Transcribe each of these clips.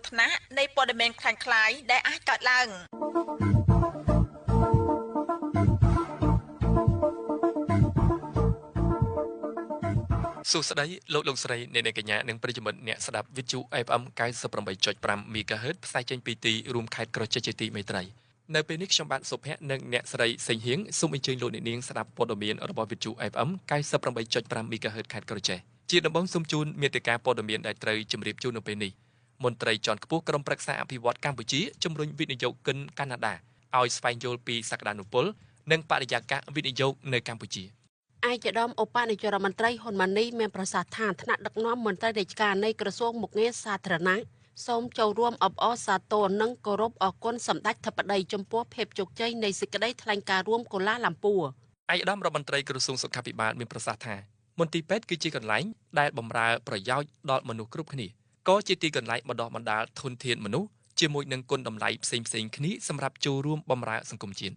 ថ្នាក់នៃព័ត៌មានក្លែងក្លាយដែលអាចកើតឡើង សួស្តីលោកលោកស្រីអ្នកនាងកញ្ញានិងប្រិយមិត្តអ្នកស្ដាប់វិទ្យុ FM 98.5 MHz ផ្សាយចេញពីទីរួមខេត្តក្រចេះជាទីមេត្រីនៅពេលនេះខ្ញុំបាទសុភ័ក្រនិងអ្នកស្រីសេងហៀងសូមអញ្ជើញលោកអ្នកនាងស្ដាប់ព័ត៌មានរបស់វិទ្យុ FM 98.5 MHz ខេត្តក្រចេះជាដំបូងសូមជូនមេតិការព័ត៌មានដែលត្រូវជម្រាបជូននៅពេលនេះមន្ត្រីជាន់ខ្ពស់ក្រុមប្រឹក្សាអភិវឌ្ឍកម្ពុជាជំរុញវិនិយោគិនកាណាដាឲ្យស្វែងយល់ពីសក្តានុពលនិងបរិយាកាសវិនិយោគនៅកម្ពុជា ឯកឧត្តមឧបនាយករដ្ឋមន្ត្រីហ៊ុនម៉ាណីមានប្រសាសន៍ថាថ្នាក់ដឹកនាំមន្ត្រីរាជការនៃក្រសួងមុខងារសាធារណៈសូមចូលរួមអបអរសាទរនិងគោរពអរគុណសម្ដេចធិបតីចំពោះភាពជោគជ័យនៃសេចក្តីថ្លែងការណ៍រួមកូឡាឡាំពួរ ឯកឧត្តមរដ្ឋមន្ត្រីក្រសួងសុខាភិបាលមានប្រសាសន៍ថាមន្ទីរពេទ្យគឺជាកន្លែងដែលបម្រើប្រយោជន៍ដល់មនុស្សគ្រប់គ្នាក៏ជាទីកន្លែងបណ្ដុះបណ្ដាលធនធានមនុស្សជាមួយនឹងគុណតម្លៃផ្សេងៗគ្នាសម្រាប់ចូលរួមបម្រើសង្គមជាតិ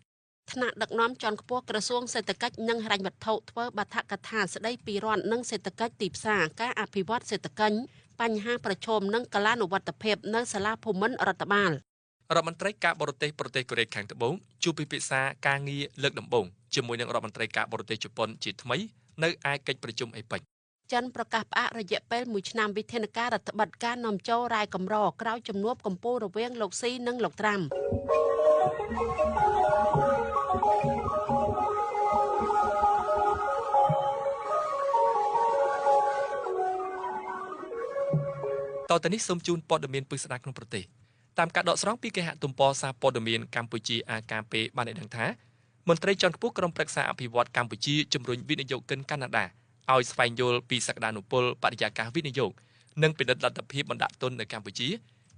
ថ្នាក់ដឹកនាំជាន់ខ្ពស់ក្រសួងសេដ្ឋកិច្ចនិងហិរញ្ញវត្ថុធ្វើបាឋកថាស្ដីពីរដ្ឋនិងសេដ្ឋកិច្ចទីផ្សារការអភិវឌ្ឍសេដ្ឋកិច្ចបញ្ហាប្រឈមនិងកាលានុវត្តភាពនៅសាលាភូមិន្ទរដ្ឋបាល រដ្ឋមន្ត្រីការបរទេសប្រទេសកូរ៉េខាងត្បូងជួបពិភាក្សាការងារលើកដំបូងជាមួយនឹងរដ្ឋមន្ត្រីការបរទេសជប៉ុនជាថ្មីនៅឯកិច្ចប្រជុំអេប៉ិច ចិនប្រកាសផ្អាករយៈពេល1ឆ្នាំវិធានការរដ្ឋបិទការនាំចូលរ៉ែកម្រក្រោយជំនួបកម្ពុជារវាងលោកស៊ីនិងលោកត្រាំ តទៅនេះសូមជូនព័ត៌មានពិស្ដារក្នុងប្រទេសតាមការដកស្រង់ពីគេហទំព័រសារព័ត៌មានកម្ពុជា AKP បានឲ្យដឹងថាមន្ត្រីជាន់ខ្ពស់ក្រុមប្រឹក្សាអភិវឌ្ឍកម្ពុជាជំរុញវិនិយោគិនកាណាដាឲ្យស្វែងយល់ពីសក្តានុពលបរិយាកាសវិនិយោគនិងពិនិត្យលទ្ធភាពបណ្ដាក់ទុននៅកម្ពុជា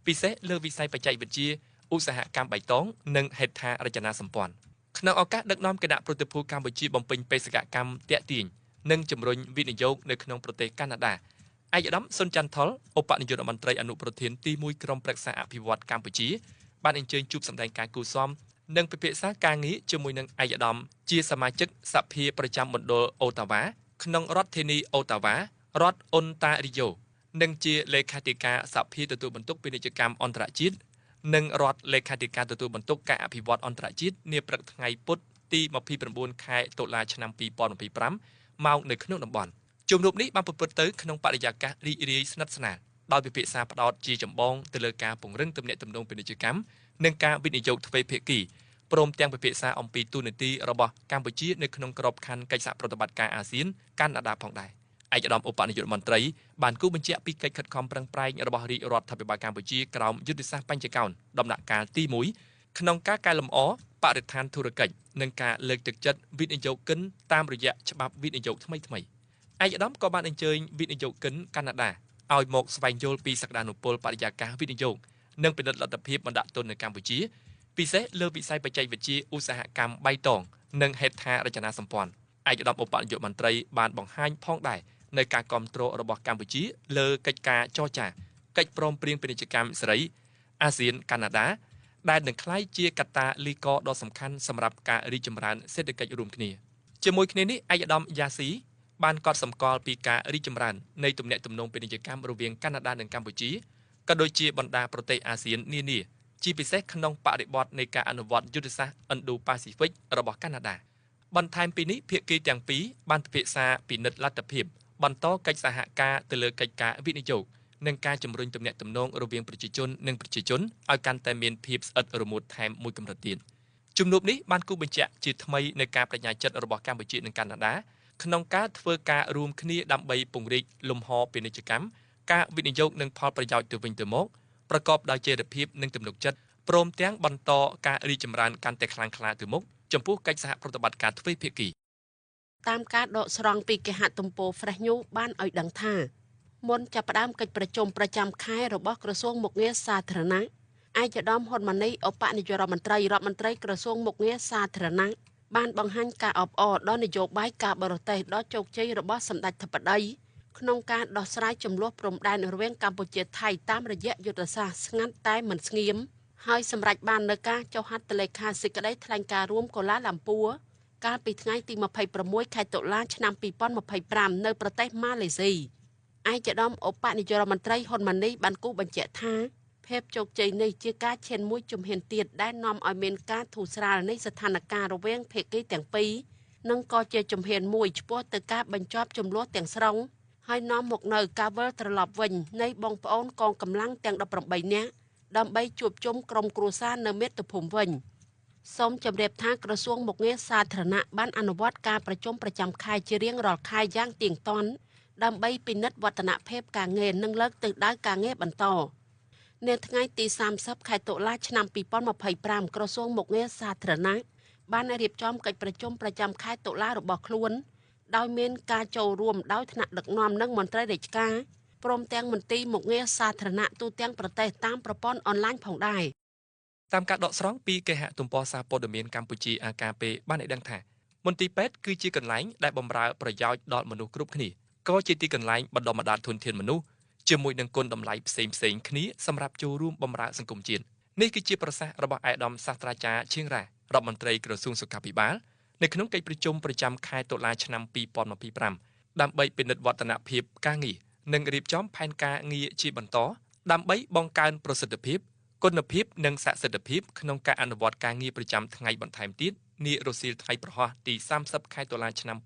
ពិសេសលើវិស័យបច្ចេកវិទ្យាឧស្សាហកម្មបៃតងនិងហេដ្ឋារចនាសម្ព័ន្ធក្នុងឱកាសដឹកនាំគណៈប្រតិភូកម្ពុជាបំពេញបេសកកម្មទាក់ទាញនិងជំរុញវិនិយោគនៅក្នុងប្រទេសកាណាដាឯកឧត្តមសុនចន្ទថុលឧបនាយករដ្ឋមន្ត្រីអនុប្រធានទី1ក្រុមប្រឹក្សាអភិវឌ្ឍកម្ពុជាបានអញ្ជើញជួបសម្ដែងការគូសំនិងពិភាក្សាការងារជាមួយនឹងឯកឧត្តមជាសមាជិកសភាប្រចាំមណ្ឌលអូតាវ៉ាក្នុងរដ្ឋធានីអូតាវ៉ារដ្ឋអុនតារីយ៉ូនិងជាលេខាធិការសភាទទួលបន្ទុកពាណិជ្ជកម្មអន្តរជាតិនិងរដ្ឋលេខាធិការទទួលបន្ទុកការអភិវឌ្ឍអន្តរជាតិនាព្រឹកថ្ងៃពុធទី29ខែតុលាឆ្នាំ2025ម៉ោងនៅក្នុងតំបន់ជំនួបនេះបានប្រព្រឹត្តទៅក្នុងបរិយាកាសរីករាយស្និទ្ធស្នាលដោយពិភាក្សាផ្ដោតជាចម្បងទៅលើការពង្រឹងទំនាក់ទំនងពាណិជ្ជកម្មនិងការវិនិយោគទ្វេភាគីព្រមទាំងពិភាក្សាអំពីទូនាទីរបស់កម្ពុជានៅក្នុងក្របខ័ណ្ឌកិច្ចសហប្រតិបត្តិការអាស៊ានកាណាដាផងដែរឯកឧត្តមឧបនាយករដ្ឋមន្ត្រីបានគូបញ្ជាក់ពីកិច្ចខិតខំប្រឹងប្រែងរបស់រាជរដ្ឋាភិបាលកម្ពុជាក្រោមយុទ្ធសាស្ត្របញ្ចកោណដំណាក់កាលទី1ក្នុងការកែលម្អបរិស្ថានធុរកិច្ចនិងការលើកទឹកចិត្តវិនិយោគិនតាមរយៈច្បាប់វិនិយោគថ្មីៗឯកឧត្តមក៏បានអញ្ជើញវិនិយោគិនកាណាដាឲ្យមកស្វែងយល់ពីសក្តានុពលបរិយាកាសវិនិយោគនិងពិនិត្យលទ្ធភាពបណ្ដាក់ទុននៅកម្ពុជាពិសេសលើវិស័យបច្ចេកវិទ្យាឧស្សាហកម្មបៃតងនិងហេដ្ឋារចនាសម្ព័ន្ធឯកឧត្តមឧបនាយកមន្ត្រីបានបង្ហាញផងដែរនៅការគាំទ្ររបស់កម្ពុជាលើកិច្ចការចរចាកិច្ចព្រមព្រៀងពាណិជ្ជកម្មសេរីអាស៊ានកាណាដាដែលនឹងក្លាយជាកត្តាលីកដ៏សំខាន់សម្រាប់ការរីកចម្រើនសេដ្ឋកិច្ចរួមគ្នាជាមួយគ្នានេះឯកឧត្តមយ៉ាស៊ីបានកត់សម្គាល់ពីការរីកចម្រើននៃទំនាក់ទំនងពាណិជ្ជកម្មរវាងកាណាដានិងកម្ពុជាក៏ដូចជាបណ្ដាប្រទេសអាស៊ាននានាជាពិសេសក្នុងបរិបទនៃការអនុវត្តយុទ្ធសាស្ត្រឥណ្ឌូប៉ាស៊ីហ្វិករបស់កាណាដាបន្ថែមពីនេះភាគីទាំងពីរបានពិភាក្សាពិនិត្យលទ្ធភាពបន្តកិច្ចសហការទៅលើកិច្ចការវិនិយោគនិងការជំរុញទំនាក់ទំនងរវាងប្រជាជននិងប្រជាជនឲ្យកាន់តែមានភាពស្អិតរមួតថែមមួយកម្រិតទៀតជំនួបនេះបានគូបញ្ជាក់ជាថ្មីនៃការបញ្ញាចិត្តរបស់កម្ពុជានិងកាណាដាក្នុងការធ្វើការរួមគ្នាដើម្បីពង្រីកលំហពាណិជ្ជកម្មការវិនិយោគនិងផលប្រយោជន៍ទៅវិញទៅមកប្រកបដោយចីរភាពនិងទំនុកចិត្តព្រមទាំងបន្តការរីកចម្រើនកាន់តែខ្លាំងក្លាទៅមុខចំពោះកិច្ចសហប្រតិបត្តិការទ្វេភាគី តាមការដកស្រង់ពីគេហទំព័រ Fresh News បានឲ្យដឹងថាមុនចាប់ផ្ដើមកិច្ចប្រជុំប្រចាំខែរបស់ក្រសួងមុខងារសាធារណៈឯកឧត្តមហ៊ុនម៉ាណីឧបនាយករដ្ឋមន្ត្រីរដ្ឋមន្ត្រីក្រសួងមុខងារសាធារណៈបានបង្ហាញការអបអរដល់នយោបាយការបរទេសដ៏ជោគជ័យរបស់សម្ដេចធិបតីក្នុងការដោះស្រាយចំនួនព្រំដែនរវាងកម្ពុជាថៃតាមរយៈយុទ្ធសាស្ត្រស្ងាត់តែមិនស្ងៀមហើយសម្រេចបាននូវការចុះហត្ថលេខាសេចក្តីថ្លែងការណ៍រួមកូឡាឡាំពួរកាលពីថ្ងៃទី26ខែតុលាឆ្នាំ2025នៅប្រទេសម៉ាឡេស៊ីឯកឧត្តមឧបនាយករដ្ឋមន្ត្រីហ៊ុនម៉ាណីបានគូបញ្ជាក់ថា ភាពជោគជ័យនេះជាការឈានមួយជំហានទៀតដែលនាំឲ្យមានការធូរស្រាលនៃស្ថានភាពរវាងភាគីទាំងពីរនិងក៏ជាជំហានមួយឆ្ពោះទៅការបញ្ចប់ជម្លោះទាំងស្រុងហើយនាំមកនូវការវិលត្រឡប់វិញនៃបងប្អូនកងកម្លាំងទាំង18នាក់ដើម្បីជួបជុំក្រុមគ្រួសារនៅមាតុភូមិវិញសូមជម្រាបថាក្រសួងមុខងារសាធារណៈបានអនុវត្តការប្រជុំប្រចាំខែជារៀងរាល់ខែយ៉ាងទៀងទាត់ដើម្បីពិនិត្យវឌ្ឍនភាពការងារនិងលើកទិសដៅការងារបន្តនៅថ្ងៃទី30ខែតុលាឆ្នាំ2025ក្រសួងមុខងារសាធារណៈបានរៀបចំកិច្ចប្រជុំប្រចាំខែតុលារបស់ខ្លួនដោយមានការចូលរួមដោយថ្នាក់ដឹកនាំនិងមន្ត្រីរាជការព្រមទាំងមន្ទីរមុខងារសាធារណៈទូទាំងប្រទេសតាមប្រព័ន្ធអនឡាញផងដែរតាមការដកស្រង់ពីគេហទំព័រសារព័ត៌មានកម្ពុជា AKP បានឲ្យដឹងថាមន្ទីរពេទ្យគឺជាកន្លែងដែលបម្រើប្រយោជន៍ដល់មនុស្សគ្រប់គ្នាក៏ជាទីកន្លែងបណ្ដុះបណ្ដាលធនធានមនុស្សជាមួយនឹងគុណតម្លៃផ្សេងៗគ្នាសម្រាប់ចូលរួមបម្រើសង្គមជាតិនេះគឺជាប្រសាសន៍របស់ឯកឧត្តមសាស្ត្រាចារ្យឈៀងរ៉ារដ្ឋមន្ត្រីក្រសួងសុខាភិបាលនៅក្នុងកិច្ចប្រជុំប្រចាំខែតុលាឆ្នាំ2025ដើម្បីពិនិត្យវឌ្ឍនភាពការងារនិងរៀបចំផែនការងារជាបន្តដើម្បីបង្កើនប្រសិទ្ធភាពគុណភាពនិងសក្តិភាពក្នុងការអនុវត្តការងារប្រចាំថ្ងៃបន្ថែមទៀតនារសៀលថ្ងៃប្រហោះទី30ខែតុលាឆ្នាំ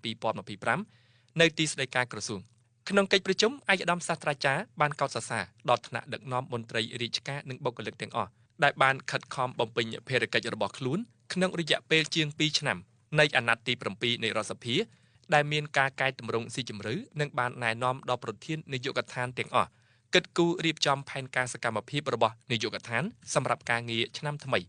2025នៅទីស្តីការក្រសួងក្នុងកិច្ចប្រជុំឯកឧត្តមសាស្ត្រាចារ្យបានកោតសរសើរដល់ថ្នាក់ដឹកនាំមន្ត្រីរាជការនិងបុគ្គលិកទាំងអស់ដែលបានខិតខំបំពេញភារកិច្ចរបស់ខ្លួនក្នុងរយៈពេលជាង2ឆ្នាំនៃអាណត្តិទី7នៃរដ្ឋសភាដែលមានការកែតម្រង់ស៊ីជម្រៅនិងបានណែនាំដល់ប្រធាននាយកដ្ឋានទាំងអស់គិតគូររៀបចំផែនការសកម្មភាពរបស់នាយកដ្ឋានសម្រាប់ការងារឆ្នាំថ្មី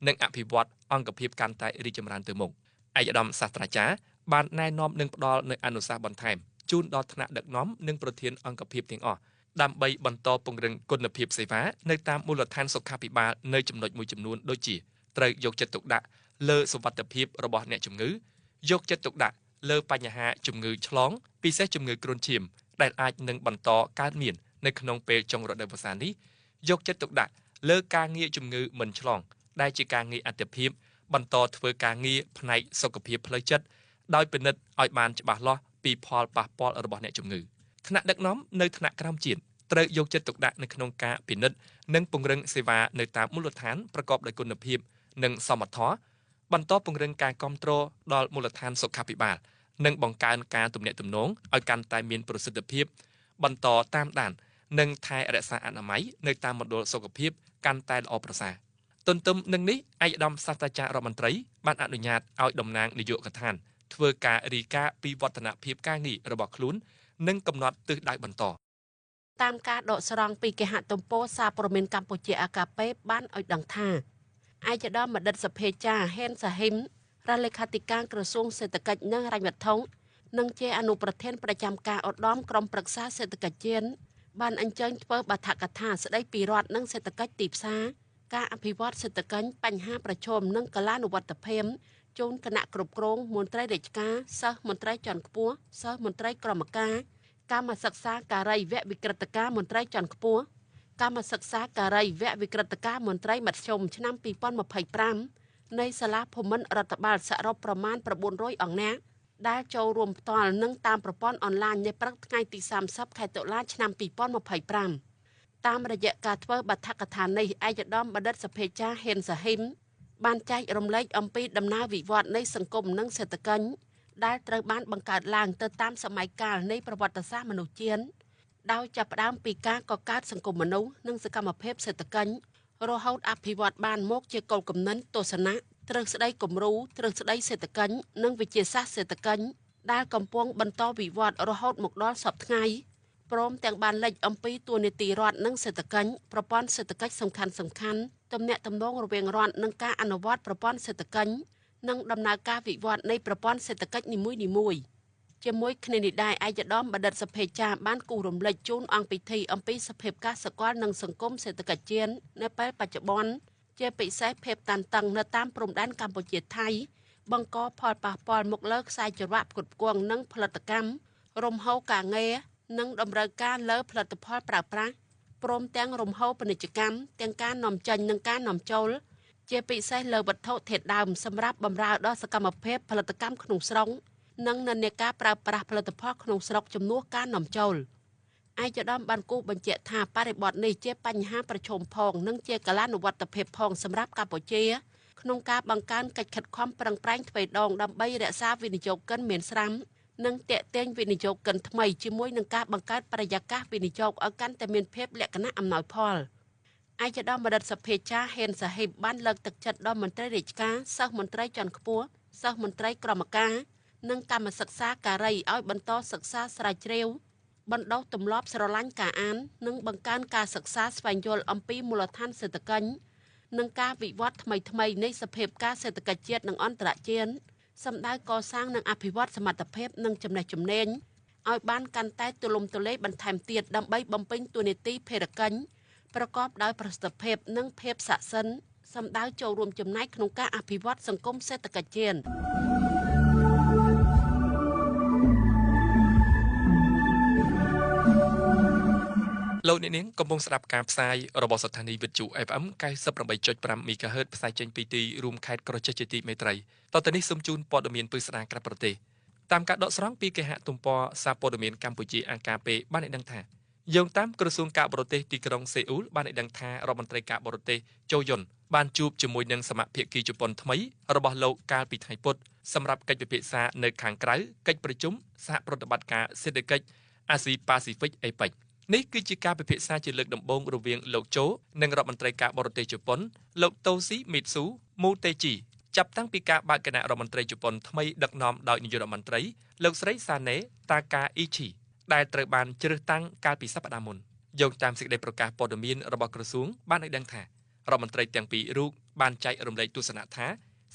និងអភិវឌ្ឍអង្គភាពកាន់តែរីកចម្រើនទៅមុខឯកឧត្តមសាស្ត្រាចារ្យបានណែនាំនិងផ្ដល់នូវអនុសាសន៍បន្ថែមជូនដល់ថ្នាក់ដឹកនាំនិងប្រធានអង្គភាពទាំងអស់ដើម្បីបន្តពង្រឹងគុណភាពសេវានៅតាមមូលដ្ឋានសុខាភិបាលនៅចំណុចមួយចំនួនដូចជាត្រូវយកចិត្តទុកដាក់លើសុវត្ថិភាពរបស់អ្នកជំងឺយកចិត្តទុកដាក់លើបញ្ហាជំងឺឆ្លងពិសេសជំងឺគ្រុនឈាមដែលអាចនឹងបន្តកើតមាននៅក្នុងពេលចុងរដូវវស្សានេះយកចិត្តទុកដាក់លើការងារជំងឺមិនឆ្លងដែលជាការងារអត្ថិភាពបន្តធ្វើការងារផ្នែកសុខភាពផ្លូវចិត្តដោយពិនិត្យឲ្យបានច្បាស់លាស់ពីផលប៉ះពាល់របស់អ្នកជំងឺថ្នាក់ដឹកនាំនៅថ្នាក់ក្រោមជាតិត្រូវយកចិត្តទុកដាក់នៅក្នុងការពិនិត្យនិងពង្រឹងសេវានៅតាមមូលដ្ឋានប្រកបដោយគុណភាពនិងសមធម៌បន្តពង្រឹងការគាំទ្រដល់មូលដ្ឋានសុខាភិបាលនិងបង្កើនការទំនាក់ទំនងឲ្យកាន់តែមានប្រសិទ្ធភាពបន្តតាមដាននិងថែរក្សាអនាម័យនៅតាមមណ្ឌលសុខភាពកាន់តែល្អប្រសើរទន្ទឹមនឹងនេះឯកឧត្តមសាស្ត្រាចារ្យរដ្ឋមន្ត្រីបានអនុញ្ញាតឲ្យតំណាងនាយកដ្ឋានធ្វើការរាយការណ៍ពីវឌ្ឍនភាពការងាររបស់ខ្លួននិងកំណត់ទិសដៅបន្តតាមការដកស្រង់ពីគេហទំព័រសារព័ត៌មានកម្ពុជា AKP បានឲ្យដឹងថាឯកឧត្តមបណ្ឌិតសភាចារ្យហេនសាហ៊ីមរដ្ឋលេខាធិការក្រសួងសេដ្ឋកិច្ចនិងហិរញ្ញវត្ថុនិងជាអនុប្រធានប្រចាំការឧត្តមក្រុមប្រឹក្សាសេដ្ឋកិច្ចជាតិបានអញ្ជើញធ្វើបាឋកថាស្ដីពីរដ្ឋនិងសេដ្ឋកិច្ចទីផ្សារការអភិវឌ្ឍសេដ្ឋកិច្ចបញ្ហាប្រឈមនិងកាលានុវត្តភាពជូនគណៈគ្រប់គ្រងមន្ត្រីរាជការសិស្សមន្ត្រីជាន់ខ្ពស់សិស្សមន្ត្រីក្រមការកម្មសិក្សាការីវវិក្រិតការមន្ត្រីជាន់ខ្ពស់កម្មសិក្សាការីវវិក្រិតការមន្ត្រីមធ្យមឆ្នាំ2025នៃសាលាភូមិន្ទរដ្ឋបាលសរុបប្រមាណ900អង្គនាក់ដែលចូលរួមផ្ទាល់និងតាមប្រព័ន្ធអនឡាញនៅព្រឹកថ្ងៃទី30ខែតុលាឆ្នាំ2025តាមរយៈការធ្វើបាឋកថានេះឯកឧត្តមបណ្ឌិតសភាចារ្យហ៊ានសាហ៊ីមបានចែករំលែកអំពីដំណើរវិវត្តនៃសង្គមនិងសេដ្ឋកិច្ចដែលត្រូវបានបង្កើតឡើងទៅតាមសម័យកាលនៃប្រវត្តិសាស្ត្រមនុស្សជាតិដោយចាប់ផ្ដើមពីការកកើតសង្គមមនុស្សនិងសកម្មភាពសេដ្ឋកិច្ចរហូតអភិវឌ្ឍបានមកជាគោលគំនិតទស្សនៈទ្រឹស្ដីគំរូទ្រឹស្ដីសេដ្ឋកិច្ចនិងវិទ្យាសាស្ត្រសេដ្ឋកិច្ចដែលកំពុងបន្តវិវត្តរហូតមកដល់សព្វថ្ងៃព្រមទាំងបានលេចអំពីតួនាទីរដ្ឋនិងសេដ្ឋកិច្ចប្រព័ន្ធសេដ្ឋកិច្ចសំខាន់ទំនាក់ទំនងរវាងរដ្ឋនិងការអនុវត្តប្រព័ន្ធសេដ្ឋកិច្ចនិងដំណើរការវិវត្តនៃប្រព័ន្ធសេដ្ឋកិច្ចនីមួយៗជាមួយគ្នានេះដែរឯកឧត្តមបណ្ឌិតសភាចារ្យបានគូសរំលេចជូនអង្គពិធីអំពីសភាពការសកលនិងសង្គមសេដ្ឋកិច្ចជាតិនៅពេលបច្ចុប្បន្នជាពិសេសភាពតានតឹងនៅតាមព្រំដែនកម្ពុជាថៃបង្កផលប៉ះពាល់មកលើខ្សែច្រវាក់ផ្គត់ផ្គង់និងផលិតកម្មរំហូរការងារនិងតម្រូវការលើផលិតផលប្រើប្រាស់ព្រមទាំងរំហូរពាណិជ្ជកម្មទាំងការនាំចេញនិងការនាំចូលជាពិសេសលើវត្ថុធាតុដើមសម្រាប់បម្រើដល់សកម្មភាពផលិតកម្មក្នុងស្រុកនិងនិន្នាការប្រើប្រាស់ផលិតផលក្នុងស្រុកជំនួសការនាំចូល ឯកឧត្តមបានគូសបញ្ជាក់ថាបរិបទនេះជាបញ្ហាប្រឈមផងនិងជាកាលានុវត្តភាពផងសម្រាប់កម្ពុជាក្នុងការបង្កើនកិច្ចខិតខំប្រឹងប្រែងទ្វេដងដើម្បីរក្សាវិនិយោគិនមានស្រាប់និងទាក់ទាញវិនិយោគិនថ្មីជាមួយនឹងការបង្កើតបរិយាកាសវិនិយោគឲ្យកាន់តែមានភាពលក្ខណៈអំណោយផលឯកឧត្តមរដ្ឋសភាចាហ៊េនសាហិបបានលើកទឹកចិត្តដល់មន្ត្រីរាជការសិស្សមន្ត្រីជាន់ខ្ពស់សិស្សមន្ត្រីក្រមការនិងកម្មសិក្សាការីឲ្យបន្តសិក្សាស្រាវជ្រាវបណ្ដុះទម្លាប់ស្រឡាញ់ការអាននិងបង្កើនការសិក្សាស្វែងយល់អំពីមូលដ្ឋានសេដ្ឋកិច្ចនិងការវិវត្តថ្មីៗនៃសភាពការសេដ្ឋកិច្ចជាតិនិងអន្តរជាតិសម្ដៅកសាងនិងអភិវឌ្ឍសមត្ថភាពនិងចំណេះជំនាញឲ្យបានកាន់តែទូលំទូលាយបន្ថែមទៀតដើម្បីបំពេញតួនាទីភារកិច្ចប្រកបដោយប្រសិទ្ធភាពនិងភាពស័ក្តិសិទ្ធិសម្ដៅចូលរួមចំណែកក្នុងការអភិវឌ្ឍសង្គមសេដ្ឋកិច្ចជាតិលោកអ្នកនាងកំពុងស្ដាប់ការផ្សាយរបស់ស្ថានីយ៍វិទ្យុ FM 98.5 MHz ផ្សាយចេញពីទីរួមខេត្តក្រចេះជាទីមេត្រីតទៅនេះសូមជូនព័ត៌មានពិស្ដារក្រៅប្រទេសតាមការដកស្រង់ពីគេហទំព័រសារព័ត៌មានកម្ពុជា AKP បានឲ្យដឹងថាយោងតាមក្រសួងការបរទេសទីក្រុងសេអ៊ូលបានឲ្យដឹងថារដ្ឋមន្ត្រីការបរទេសជូយុនបានជួបជាមួយនឹងសមាភាគីជប៉ុនថ្មីរបស់លោកកាលពីថ្ងៃពុធសម្រាប់កិច្ចពិភាក្សានៅខាងក្រៅកិច្ចប្រជុំសហប្រតិបត្តិការសេដ្ឋកិច្ចអាស៊ីប៉ាស៊ីហ្វិក APEC នេះគឺជាការពិភាក្សាជាលើកដំបូងរវាងលោកជូនិងរដ្ឋមន្ត្រីការបរទេសជប៉ុនលោកតូស៊ីមីតស៊ូមូតេជីចាប់តាំងពីការបើកគណៈរដ្ឋមន្ត្រីជប៉ុនថ្មីដឹកនាំដោយនាយករដ្ឋមន្ត្រីលោកស្រីសាណេតាកាអ៊ីឈីដែលត្រូវបានជ្រើសតាំងកាលពីសប្តាហ៍មុនយោងតាមសេចក្តីប្រកាសព័ត៌មានរបស់ក្រសួងបានឲ្យដឹងថារដ្ឋមន្ត្រីទាំងពីររូបបានចែករំលែកទស្សនៈថា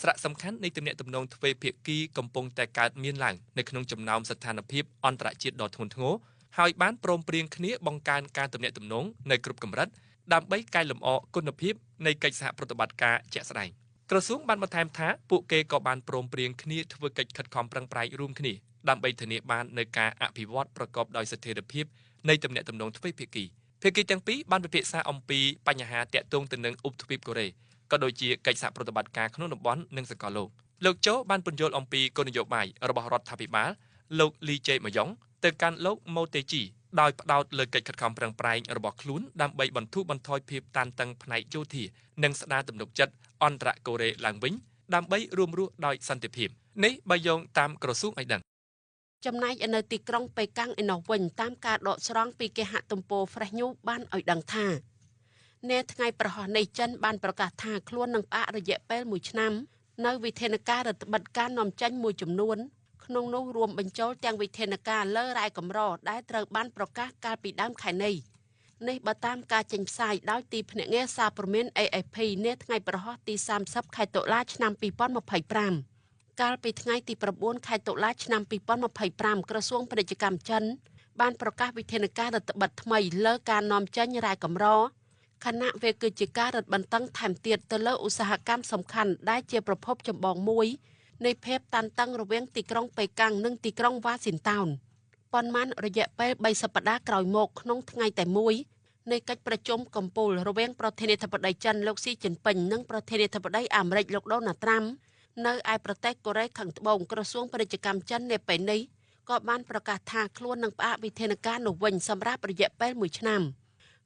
សារៈសំខាន់នៃទំនាក់ទំនងទ្វេភាគីកំពុងតែកើតមានឡើងនៅក្នុងចំណោមស្ថានភាពអន្តរជាតិដ៏ធ្ងន់ធ្ងរហើយបានព្រមព្រៀងគ្នាបង្កើនការទំនាក់ទំនងនៅគ្រប់កម្រិតដើម្បីកែលម្អគុណភាពនៃកិច្ចសហប្រតិបត្តិការជាក់ស្ដែងក្រសួងបានបន្ថែមថាពួកគេក៏បានព្រមព្រៀងគ្នាធ្វើកិច្ចខិតខំប្រឹងប្រែងរួមគ្នាដើម្បីធានាបាននូវការអភិវឌ្ឍប្រកបដោយស្ថិរភាពនៃទំនាក់ទំនងទ្វេភាគីភាគីទាំងពីរបានពិភាក្សាអំពីបញ្ហាទាក់ទងទៅនឹងឧបទ្វីបកូរ៉េក៏ដូចជាកិច្ចសហប្រតិបត្តិការក្នុងតំបន់និងសកលលោកលោកជូបានពន្យល់អំពីគោលនយោបាយរបស់រដ្ឋាភិបាលលោកលីជេម៉យ៉ុងទៅកាន់លោកម៉ូតេជីដោយផ្ដោតលើកិច្ចខិតខំប្រឹងប្រែងរបស់ខ្លួនដើម្បីបន្ធូរបន្ថយភាពតានតឹងផ្នែកយោធានិងស្ដារទំនុកចិត្តអន្តរកូរ៉េឡើងវិញដើម្បីរួមរស់ដោយសន្តិភាពនេះបើយោងតាមក្រសួងឲ្យដឹងចំណែកនៅទីក្រុងប៉េកាំងឯណោះវិញតាមការដកស្រង់ពីគេហទំព័រ Fresh News បានឲ្យដឹងថានាថ្ងៃប្រហោះនេះចិនបានប្រកាសថាខ្លួននឹងផ្អាករយៈពេល1ឆ្នាំនៅវិធានការរដ្ឋបិទការនាំចេញមួយចំនួនក្នុងនោះរួមបញ្ចូលទាំងវិធានការលើរ៉ែកម្រដែលត្រូវបានប្រកាសកាលពីដើមខែនេះនេះបើតាមការចេញផ្សាយដោយទីភ្នាក់ងារសារព័ត៌មាន AFP នាថ្ងៃប្រហោះទី30ខែតុលាឆ្នាំ2025កាលពីថ្ងៃទី9ខែតុលាឆ្នាំ2025ក្រសួងពាណិជ្ជកម្មចិនបានប្រកាសវិធានការរដ្ឋបិទថ្មីលើការនាំចេញរ៉ែកម្រខណៈវាគឺជាការរឹតបន្តឹងថែមទៀតទៅលើឧស្សាហកម្មសំខាន់ដែលជាប្រភពចម្បងមួយនៃភាពតានតឹងរវាងទីក្រុងប៉េកាំងនិងទីក្រុងវ៉ាស៊ីនតោនប៉ុន្មានរយៈពេល3សប្តាហ៍ក្រោយមកក្នុងថ្ងៃតែមួយនៃកិច្ចប្រជុំកំពូលរវាងប្រធានាធិបតីចិនលោកស៊ីជីនពិងនិងប្រធានាធិបតីអាមេរិកលោកដូណាល់ត្រាំនៅឯប្រទេសកូរ៉េខាងត្បូងក្រសួងពាណិជ្ជកម្មចិននាពេលនេះក៏បានប្រកាសថាខ្លួននឹងផ្អាកវិធានការនោះវិញសម្រាប់រយៈពេល1ឆ្នាំ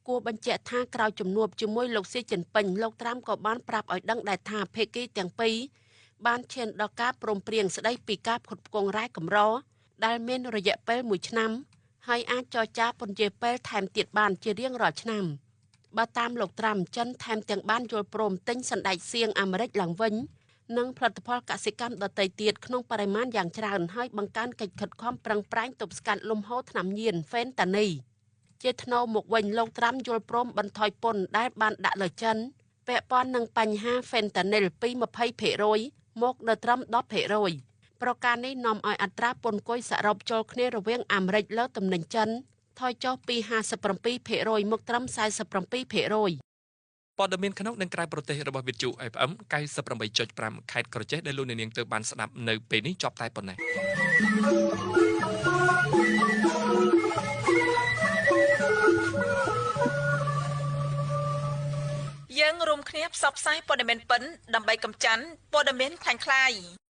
គួរបញ្ជាក់ថាក្រោយជំនួបជាមួយលោកស៊ីជីនពិងលោកត្រាំក៏បានប្រាប់ឲ្យដឹងដែរថាភាគីទាំងពីរបានឈានដល់ការព្រមព្រៀងស្ដីពីការផ្គត់ផ្គង់រ៉ែកម្រដែលមានរយៈពេល1ឆ្នាំហើយអាចចរចាពន្យាពេលថែមទៀតបានជារៀងរាល់ឆ្នាំបើតាមលោកត្រាំចិនថែមទាំងបានយល់ព្រមទិញសណ្ដែកសៀងអាមេរិកឡើងវិញនិងផលិតផលកសិកម្មដទៃទៀតក្នុងបរិមាណយ៉ាងច្រើនហើយបង្កើនកិច្ចខិតខំប្រឹងប្រែងទប់ស្កាត់លំហូរថ្នាំញៀនហ្វេនតានីជាថ្នូរមកវិញលោកត្រាំយល់ព្រមបន្ថយពន្ធដែលបានដាក់លើចិនពាក់ព័ន្ធនឹងបញ្ហាហ្វេនតានីលពី 20% មកនៅត្រឹម 10% ប្រការនេះនាំឲ្យអត្រាពន្ធគុយសរុបចូលគ្នារវាងអាមេរិកលើទំនិញចិនថយចុះពី 57% មកត្រឹម 47% ព័ត៌មានក្នុងនិងក្រៅប្រទេសរបស់វិទ្យុ FM 98.5 ខេត្តក្រចេះដែលលោកអ្នកនាងទើបបានស្ដាប់នៅពេលនេះចប់តែប៉ុណ្ណេះយើងរួមគ្នាផ្សព្វផ្សាយព័ត៌មានពិនដើម្បីកម្ចាត់ព័ត៌មានក្លែងក្លាយ។